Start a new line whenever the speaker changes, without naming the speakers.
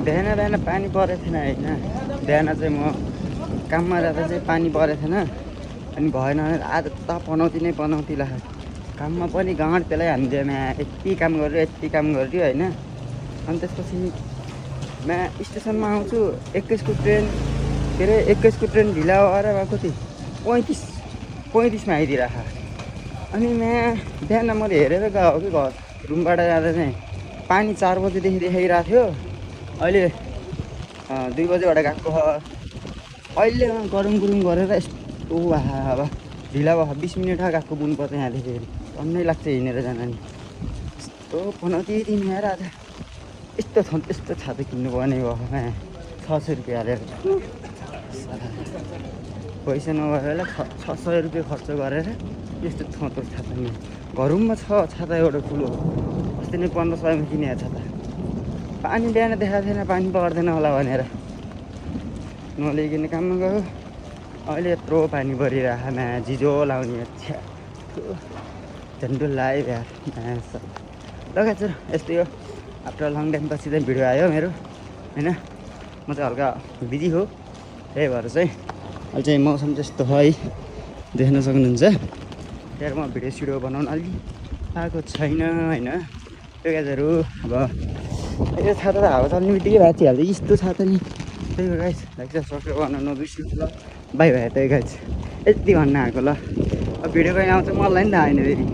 बिहान बिहान पानी परेको थिएन होइन। बिहान चाहिँ म काममा जाँदा चाहिँ पानी परेको थिएन। अनि भएन भने आज त पनौती नै पनौती लाग्यो। काममा पनि गाँड त्यसलाई हानिदियो म्या। यति काम गर्यो होइन। अनि त्यसपछि म स्टेसनमा आउँछु 21को ट्रेन के अरे 21को ट्रेन ढिला भएर कति 35मा आइदिइराख। अनि बिहान मैले हेरेर गएको कि घर रुमबाट जाँदा चाहिँ पानी 4 बजेदेखि देखाइरहेको थियो। अहिले 2 बजेबाट गएको। अहिले गरौँ गरेर यस्तो अब ढिला भयो। 20 मिनट गएको बुन्नुपर्छ यहाँदेखि फेरि टन्नै लाग्छ हिँडेर जान। नि यस्तो पनौती दिन यार आज। यस्तो छाता किन्नु पर्ने भयो 600 रुपियाँ हालेर। पैसा नभएर 600 रुपियाँ खर्च गरेर यस्तो थोत्रो छाता नि घरौँमा छ। छाता एउटा ठुलो अस्ति नै 1500मा किने छाता। पानी बिहान देखाएको थिएन पानी पर्दैन होला भनेर नलिकन काममा गयो। अहिले यत्रो पानी परिरहेको जिजो लाउने झन्डो लाग्यो यार। लगाएको छु यस्तै हो। आफ्टर लङ टाइम पछि चाहिँ भिडियो आयो मेरो होइन। म चाहिँ हल्का बिजी हो त्यही भएर चाहिँ अहिले चाहिँ मौसम त्यस्तो है देख्न सक्नुहुन्छ। त्यही म भिडियो सिडियो बनाउनु अलि पाएको छैन होइन। त्यो गाइजहरू अब यो छाता त हावा चल्ने बित्तिकै भाँचिहाल्छ यस्तो छाता नि। त्यही हो गाइज लाइक चाहिँ सब्सक्राइब गर्न नबिर्सिनु ल। बाई भाइ त्यही गाइज यति भन्न आएको ल। अब भिडियो कहिले आउँछ मलाई नि थाहा होइन फेरि।